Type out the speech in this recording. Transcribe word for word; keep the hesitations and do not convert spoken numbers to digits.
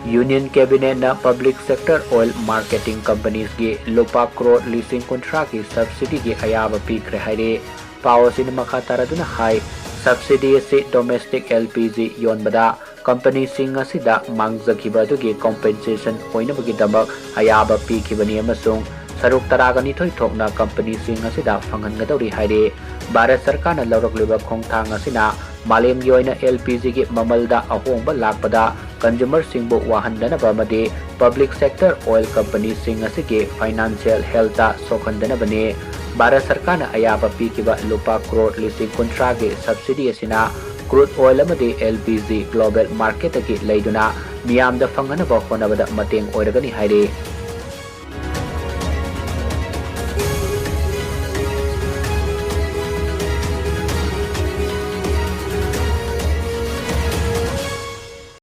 Union Cabinet ꯅ Public Sector Oil Marketing Companies ꯀꯤ ꯂꯨꯄꯥ ꯀ꯭ꯔꯣꯔ ꯂꯤꯁꯤꯡ ꯀꯨꯟꯊ꯭ꯔꯥꯒꯤ subsidy ꯒꯤ ꯑꯌꯥꯕ ꯄꯤꯈ꯭ꯔꯦ ꯍꯥꯏꯔꯦ꯫ ꯄꯥꯎ ꯑꯁꯤꯅ ꯃꯈꯥ ꯇꯥꯔꯗꯨꯅ ꯍꯥꯏ, subsidy ꯑꯁꯤ domestic L P G ꯌꯣꯟꯕꯗ company ꯁꯤꯡ ꯑꯁꯤꯗ ꯃꯥꯡꯖꯈꯤꯕ ꯑꯗꯨꯒꯤ compensation ꯑꯣꯏꯅꯕꯒꯤꯗꯃꯛ ꯑꯌꯥꯕ ꯄꯤꯈꯤꯕꯅꯤ ꯑꯃꯁꯨꯡ ꯁꯔꯨꯛ ꯇꯔꯥꯒ ꯅꯤꯊꯣꯏ ꯊꯣꯛꯅ company ꯁꯤꯡ ꯑꯁꯤꯗ ꯐꯪꯍꯟꯒꯗꯧꯔꯤ ꯍꯥꯏꯔꯤ꯫ ꯚꯥꯔꯠ ꯁꯔꯀꯥꯔꯅ ꯂꯧꯔꯛꯂꯤꯕ ꯈꯣꯡꯊꯥꯡ ꯑꯁꯤꯅ ꯃꯥꯂꯦꯝꯒꯤ ꯑꯣꯏꯅ L P G ꯒꯤ ꯃꯃꯜꯗ ꯑꯍꯣꯡꯕ ꯂꯥꯛꯄꯗ consumer ꯁꯤꯡꯕꯨ ꯋꯥꯍꯟꯗꯅꯕ ꯑꯃꯗꯤ public sector oil company ꯁꯤꯡ ꯑꯁꯤꯒꯤ financial health ꯇ ꯁꯣꯛꯍꯟꯗꯅꯕꯅꯤ꯫ ꯚꯥꯔꯠ ꯁꯔꯀꯥꯔꯅ ꯑꯌꯥꯕ ꯄꯤꯈꯤꯕ ꯂꯨꯄꯥ ꯀ꯭ꯔꯣꯔ ꯂꯤꯁꯤꯡ ꯀꯨꯟꯊ꯭ꯔꯥꯒꯤ subsidy ꯑꯁꯤꯅ crude oil ꯑꯃꯗꯤ L P G global market ꯇꯒꯤ ꯂꯩꯗꯨꯅ ꯃꯤꯌꯥꯝꯗ ꯐꯪꯍꯟꯅꯕ ꯍꯣꯠꯅꯕꯗ ꯃꯇꯦꯡ ꯑꯣꯏꯔꯒꯅꯤ ꯍꯥꯏꯔꯤ꯫